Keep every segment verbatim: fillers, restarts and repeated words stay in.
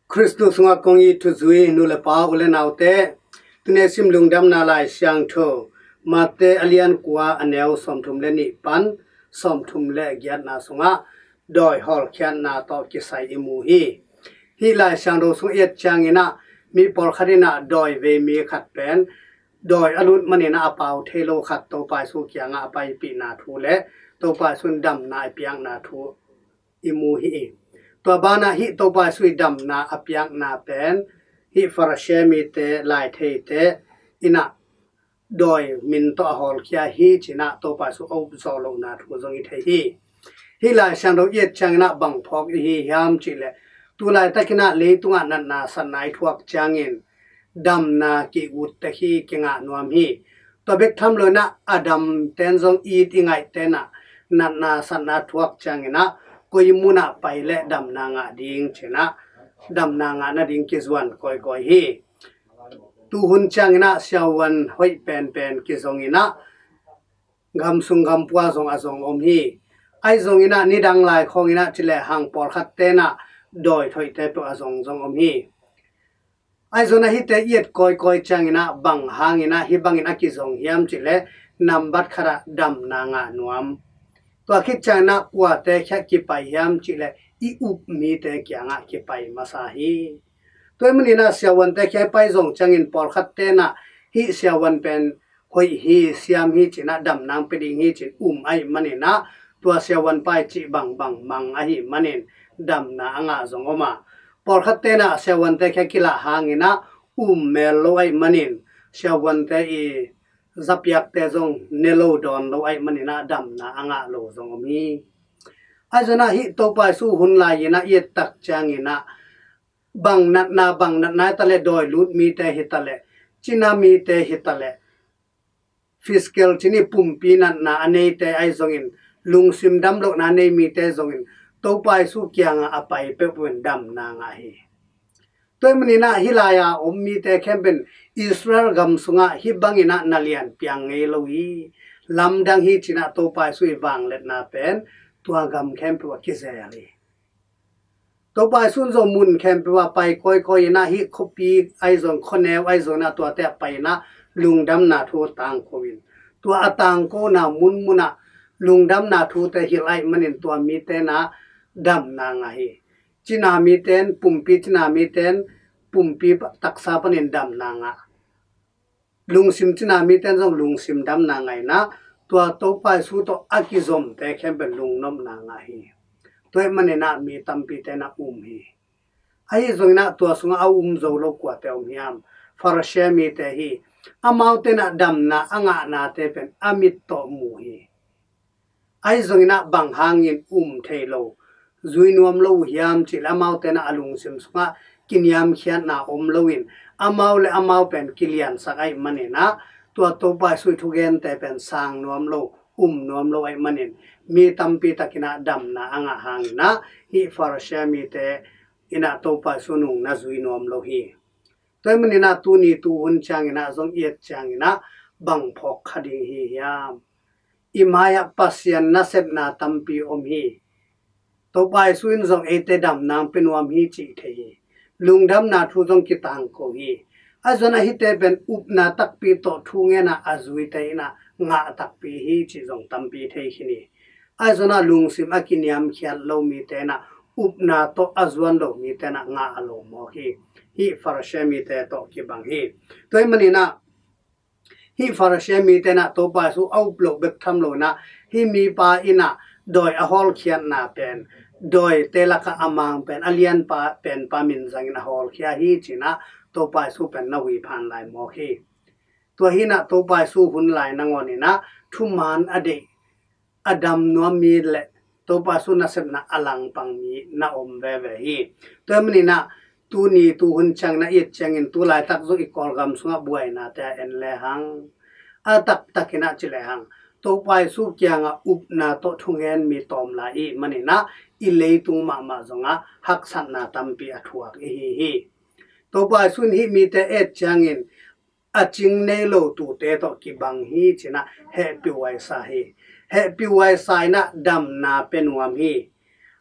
Khristu sungah kong it thuzui nu le pa, u le naute, tuni sim Lungdamna Lai Siangtho Mate a lian kua, a neu sawmthum le nih pan sawmthum le giatna sungah dawi hawlkhiatna tawh kisai i mu hi. Hih Lai Siangtho sung i et ciangin ah mi pawlkhat in ah dawi vei mi khat pen dawi a lut manin ah a pau thei lo khat Topa Jesu kiangah a paipihna thu le Topa Jesu in damna a piakna thu i mu hi. Tua banah hih Topa Jesu i damna a piakna pen hih Pharisee mite, laitheite in ah dawi min tawh a hawlkhia hi ci-in ah Topa Jesu a up zawh lohna thu zong i thei hi. Hih Lai Siangtho i et ciangin ah bang phawk i hi hiam cih leh, tu laitakin ah leitungah natna satna i thuak ciangin damna ki-ut tek hi, kingah nuam hi. Tua bek tham loin ah a damten zong it i ngaihten ah natna satna thuak ciangin ah koi munah pai leh damna ngah ding ci-in ah damna ngah nading kizuan kawikawi hi. Tuhun ciangin ah siavuan hoih penpen kizongin ah gam sung gam pua zong a zong om hi. Ahi zongin ah nidang lai khawngin ah ci lehang pawlkhatte in ah dawi thoihte peuh a zong zong om hi. Ahi zongin ah hihte i et kawikawi ciangin ah bang hangin ah hih bangin a kizong hiam cih leh, nambat khat ah damna ngah nuam. Tua khit ciangin ah kuate kiang kipai hiam cih leh i up mite kiangah kipai masa hi. Tua ahih manin ah siavuante kiang i pai zong ciangin pawlkhatte in ah hih siavuan pen hoih hi, siam hi ci-in ah damna pia ding hi ci-in um ahih manin ah tua siavuan pa i cih bangbang mang ahih manin damna a ngah zong om a, pawlkhatte in ah siavuante kiang kilah hangin ah um mel lo ahih manin siavuante i zapiakte zong ne lo dawn lo ahih manin ah damna a ngah lo zong om hi. Ahi zongin ah hih Topa Jesu hun lai-in ah i et tak ciangin ah bang natna, bang natna hi ta leh, dawi lut mite hi ta leh, cina mite hi ta leh, physical ci ni, pumpi natna a neite ahi zongin, lungsim damlohna a nei mite zongin Topa Jesu kiangah a pai peuhpeuh in damna ngah hi. Tua ahih manin ah hih lai-a om mite khempeuh in Israel gam sungah hih bangin ah na lian piang ngei lo hi, lamdang hi ci-in ah Topa Jesu i vangliatna pen tua gam khempeuh ah kizel hi. Topa Jesu in zong mun khempeuh ah pai kawikawi in ah hih khuapi ahi zong, khuaneu ahi zong in ah tuate ah pai in ah lungdamna thu tangko in, tua a tangkona munmun ah lungdamna thute hilh ahih manin tua mite in ah damna ngah hi. Cina mite in, pumpi cina mite in pumpi taksa panin damna ngah, lungsim cina mite in zong lungsim damna ngah in ah tua Topa Jesu tawh a kizomte khempeuh lungnopna ngah hi. Tua ahih manin ah mi tampite in ah um hi. Ahi zongin ah tua sungah a um zo lo kuate om hiam? Pharisee mite hi. Amaute in ah damna a ngahnate pen a mit tawh mu hi. Ahi zongin ah bang hangin um thei lo, zui nuam lo uh hiam cih leh amaute in ah a lungsim sungah kiniamkhiatna om loin, amau le amau pen kiliansak ahih manin ah tua Topa Jesu i thugente pen sang nuam lo, um nuam lo ahih manin mi tampi takin ah damna a ngah hangin ah hih Pharisee mite in ah Topa Jesu nung na zui nuam lo hi. Tua ahih manin ah tuni tuhun ciangin ah zong i et ciangin ah bang phawk kha ding hi hiam? I mai-ah Pasian nasepna tampi om hi. Topa Jesu in zong eite damna pia nuam hi cih thei hi. Lungdamna thu zong kitangko hi. Ahi zongin ah hihte pen upna takpi tawh thungen ah a zuite in ah ngah takpi hi cih zong tampi thei khin hi. Ahi zongin ah lungsim a kiniamkhiat lo mite in ah, upna tawh a zuan lo mite in ah ngah a lo mawk hi. Hih Pharisee mite tawh kibang hi. Tua ahih manin ah hih Pharisee mite in ah Topa Jesu a up loh bek tham loin ah, hih mipa in ah dawi a hawlkhiatna pen, dawite lakah a mang pen, a lianpa penpa min zangin a hawlkhia hi ci-in ah Topa Jesu pen na huiphan lai mawk hi. Tua hi in ah Topa Jesu hun lai nangawn in ah thuman a deih, a dam nuam mi le Topa Jesu nasepna a langpang mi na om veve hi. Tua ahih manin ah tuni tuhun ciangin ah i et ciangin tu laitak zong i Kawlgam sungah buainate ah en lehang, a taktakin ah ci lehang, Topa Jesu kiangah upna tawh thungen mi tawm lai i hih manin ah i leitung mahmah zongah haksatna tampi a thuak i hi hi. Topa Jesu in hih mite et ciangin a cing nei lo tute tawh kibang hi ci-in ah hehpihhuai sa hi. Hehpihhuai sa in ah damna pia nuam hi.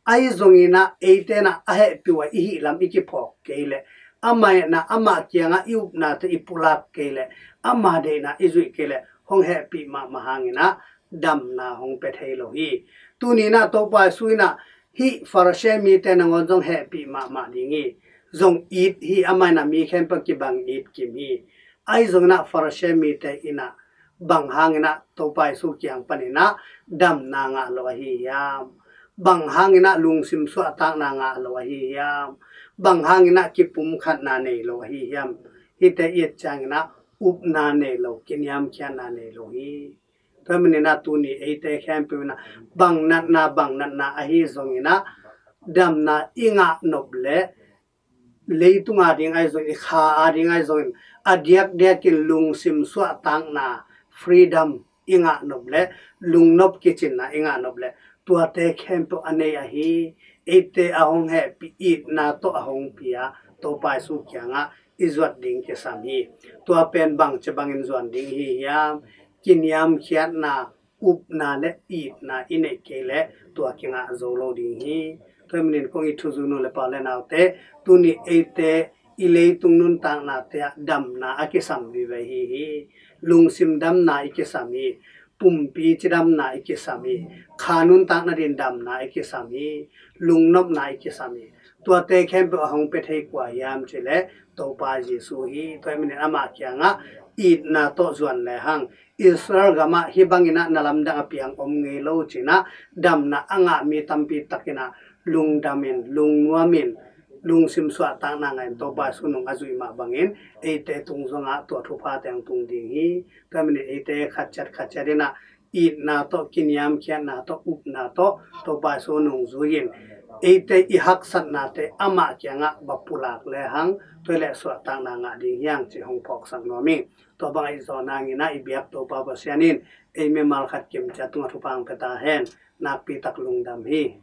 Ahi zongin ah eite in ah a hehpih uh a i hih lam i kiphawk kei leh, amah in ah amah kiangah i upnate i pulak kei leh, ama deihna i zuih kei leh, hong hehpih mahmah hangin ah damna hong pia thei lo hi. Tuni in ah Topa Jesu in ah hih Farasi mite nangawn zong hehpih mahmah ding hi. Zong it hi, amah in ah mi khempeuh kibang it kim hi. Ahi zongin ah Farasi mite in ah bang hangin ah Topa Jesu kiang panin ah damna ngah lo ahi hiam? Bang hangin ah lungsim suahtakna ngah lo ahi hiam? Bang hangin ah kipumkhatna nei lo ahi hiam? Hihte i et ciangin ah upna nei lo, kiniamkhiatna nei lo hi. Tua manin ah tuni eite khempeuh in ah bang natna, bang natna ahi zongin ah damna i ngah nop leh, leitung a ding ahi zongin, i kha a ding ahi zongin, a diakdiakin lungsim suahtakna, freedom i ngah nop leh, lungnop kicinna i ngah nop leh, tuate khempeuh a nei ahi. Eite a hong hehpih, itna tawh a hong pia Topa Jesu kiangah i zuat ding kisam hi. Tua pen bangci bangin zuan ding hi hiam? Kiniamkhiatna, upna le itna i neih kei leh tua kingah zo lo ding hi. Tua hi manin kong it thuzui nu le pa le naute, tuni eite i leitung nuntaknate ah damna a kisam vive hi hi. Lungsim damna i kisam hi. Pumpi cidamna i kisam hi. Kha nuntakna ding damna i kisam hi. Lungnopna i kisam hi. Tuate khempeuh a hong pia thei kua hiam cih leh Topa Jesu hi. Tua hi manin amah kiangah itna tawh zuan lehang Israel gamah hih bangin ah na lamdang a piang om ngei lo ci-in ah damna a ngah mi tampi takin ah lungdamin, lungnuamin, lungsim suahtakna ngah in Topa Jesu nung a zuih mah bangin eite tung zongah tua thupha teng tung ding hi. Tua hi manin eite khat ciat khat ciat in ah itna tawh, kiniamkhiatna tawh, upna tawh Topa Jesu nung zui in eite i haksatnate amah kiangah va pulak lehang tua hi leh suahtakna ngah ding hi hang cih hong phawksak nuam ing. Tua bang a i zawh nangin ah i biak Topa Pasian in ei mimal khat kim ciat tungah thupha hong pia ta hen. Nakpi tak lungdam hi.